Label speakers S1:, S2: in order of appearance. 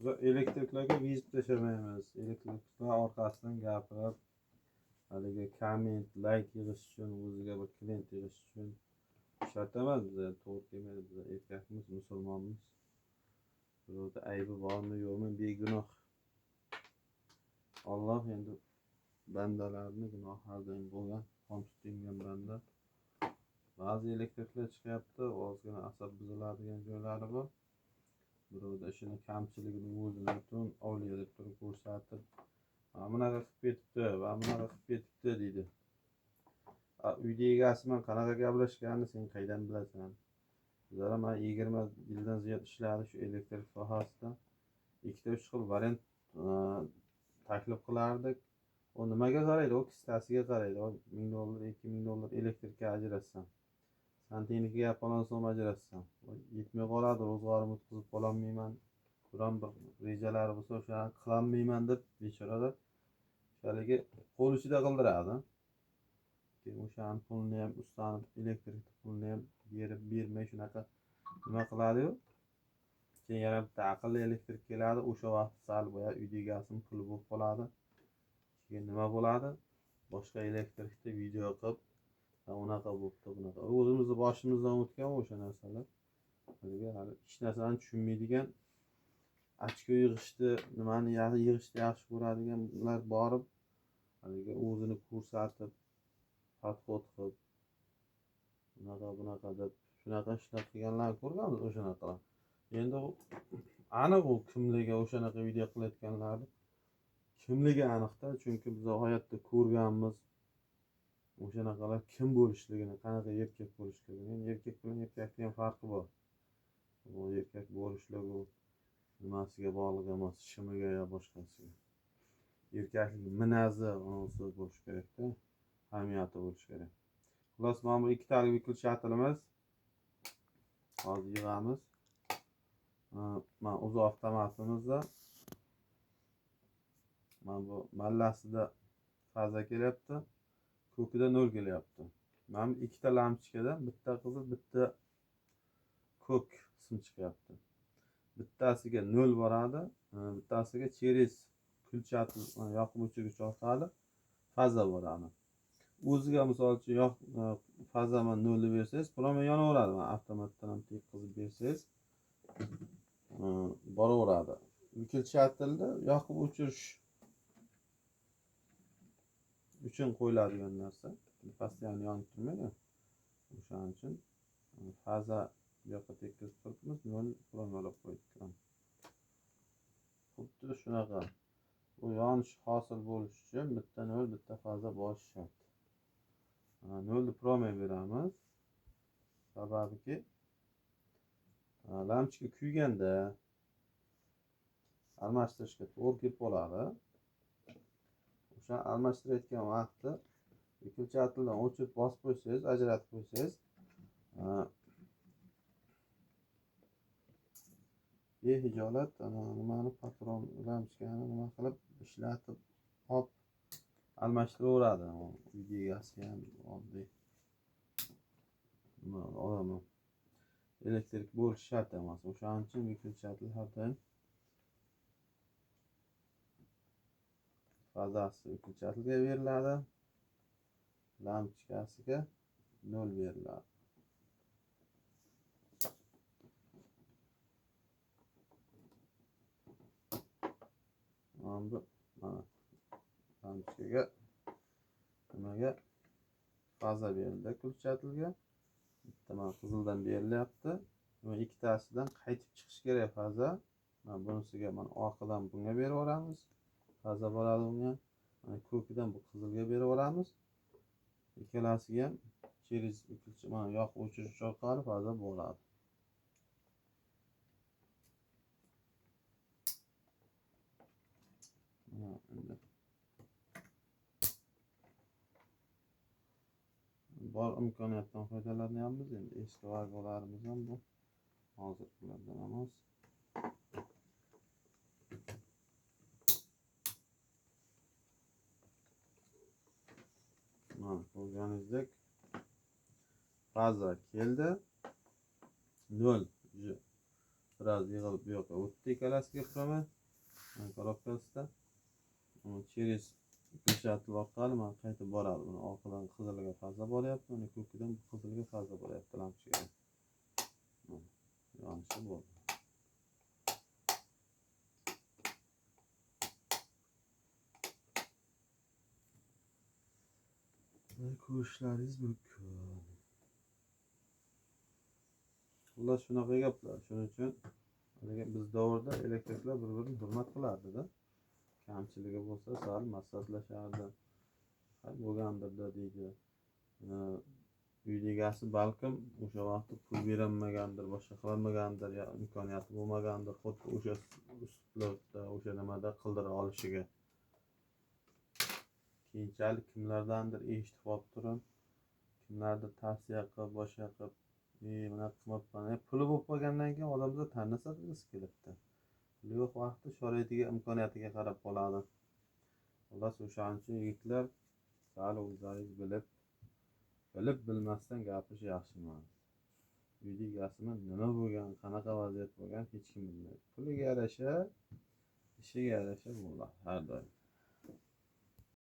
S1: Elektriklarga vizit tashlamaymiz. Elektriklar orqasidan gapirib, haligi komment, layk yig'ish uchun, o'ziga bir klient yig'ish uchun shart emas, bizga to'g'ri kelmaydi. Biz erkakmiz, musulmonmiz. Birovda aybi bormi, yo'qmi, begunoh. Alloh endi bandalarni gunohi har doim bo'lgan, qon tutgan banda. Ba'zi elektriklar chiqyapti, ozgina asab buziladigan joylari bor. Birovda ishini kamchiligini o'zini butun avliyo deb turib ko'rsatib, mana bunaqa qilib ketibdi, va bunaqa qilib ketibdi deydi. Uyda egasi bilan qanaqa gaplashganini sen qaydan bilasan? Bizlar mana 20 yildan ziyod ishladi shu elektrik sohasida. 2-3 xil variant taklif qilardik. U nimaga qaraydi? U kissasiga qaraydi. U 1000 dollar, 2000 dollar elektrikka ajratsan, santexnikaga falon so'm ajratsan, yetmay qoladi, ro'zg'orimni o'tkazib qololmayman, biron bir rejalari bo'lsa o'shani qilolmayman deb bechoralar haligi qo'l ichida qildiradi. Keyin o'shani pulini ham ustani elektrik pulini ham berib bermay shunaqa nima qiladi-yu. Keyin yana bitta aqlli elektrik keladi, o'sha vaqt sal boya uyda egasining puli bo'lib qoladi. Keyin nima bo'ladi? Boshqa elektrikda video qilib, unaqa bo'pti, bunaqa. O'zimizni boshimizdan o'tgan o'sha narsalar. Haligi hali hech narsani tushunmaydigan, ochko yig'ishni, nimani yig'ishni yaxshi ko'radiganlar borib, haligi o'zini ko'rsatib, podxod qilib, bunaqa bunaqa deb shunaqa ishlar qilganlarni ko'rganmiz o'shanaqalar. Endi aniq u kimligi, o'shanaqa video qilayotganlarni kimligi aniqda, chunki biz hayotda ko'rganmiz o'shanaqalar kim bo'lishligini, qanaqa erkak bo'lishligini. Endi erkak bilan erkakning ham farqi bor. U erkak bo'lishligi u nimasiga bog'liq emas, shimiga yo boshqasiga. Erkaklik minazi unisi bo'lishi kerakda, hamiyati bo'lishi kerak. Xullas, mana bu ikkitalik выключателimiz hozir yig'amiz. Mana o'zi avtomatimizda mana bu mallasida faza kelyapti, ko'kida 0 kelyapti. Mana bu ikkita lampochkadan bitta qizil, bitta ko'k sim chiqyapti. Bittasiga 0 boradi, bittasiga через включатель yoqib o'chirgich orqali faza boradi. O'ziga misol uchun yoq faza bilan 0 bersangiz, prome yonaveradi. Mana avtomatdan ham tekkizib bersangiz, boraveradi. Выключательni yoqib o'chirish uchun qo'yiladigan narsa. Постоянно yonib turmaydi. O'shaning uchun faza bu yoqqa tekkizib turibmiz, 0 prome qo'ydik. Xuddi shunaqa. Bu yonish hosil bo'lishi uchun bitta 0, bitta faza bo'lishi shart. 0 prome beramiz. Sababiki lampochka kuyganda almashtirishga to'g'ri kelib qoladi. O'sha almashtirayotgan vaqtda выключателdan o'chirib bosib qo'ysangiz, ajratib qo'ysangiz, behijolat nimani patron lampochkani nima qilib ishlatib olib almashtiraveradi. Uyga egasi ham oddiy nima odam elektrik bo'lishi shart emas. O'shaning uchun выключатель har doim fazasi выключательga beriladi, lampochkasiga 0 beriladi. Mana bu mana lampochkaga nimaga faza berildi выключательga. Bitta mana qizildan berilyapti. Va ikkitasidan qaytib chiqish kerak faza. Mana bunisiga mana orqadan bunga berib yuboramiz. Faza boradi unga. Mana ko'kidan bu qizilga berib yuboramiz. Ikkalasiga ham через mana yoqib o'chirish orqali faza bo'ladi. Mana endi bor imkoniyatdan foydalanyapmiz. Endi eski vagonlarimiz ham bu hozirgilardan emas. Mana ko'rganingizdek faza keldi. 0 Biroz yig'ilib bu yoqqa o'tdi ikkalasiga promay korobkasida. Через включатель orqali mana qaytib boradi. Buni orqadan qizilga faza boryapti, uni ko'kidan qizilga faza boryapti lampochkaga. Yonishi bo'ldi. Ko'rishlaringiz mumkin. Xullas shunaqa gaplar. Shuning uchun biz davrda elektriklar bir-birini hurmat qilardi-da. Kamchiligi bo'lsa sal maslahatlashardi. Hay bo'lgandir-da deydi. Uyni egasi balkim o'sha vaqtda pul berolmagandir, boshqa qilolmagandir, yo imkoniyati bo'lmagandir, xuddi o'sha uslubda, o'sha nimada qildira olishiga. Keyinchalik kimlardandir eshitib olib turib, kimlardir tavsiya qilib, boshqa qilib, bunaqa qilmabman. Puli bo'lib qolgandan keyin odamlar tanlasa qilgisi kelibdi. Puli yo'q vaqtda sharoitiga, imkoniyatiga qarab qoladi. Xullas o'shaning uchun yigitlar sal o'zlaringiz bilib bilmasdan gapirish yaxshi emas. Uyni egasini nima bo'lgan, qanaqa vaziyat bo'lgan hech kim bilmaydi. Puliga yarasha, ishiga yarasha bo'ladi har doim.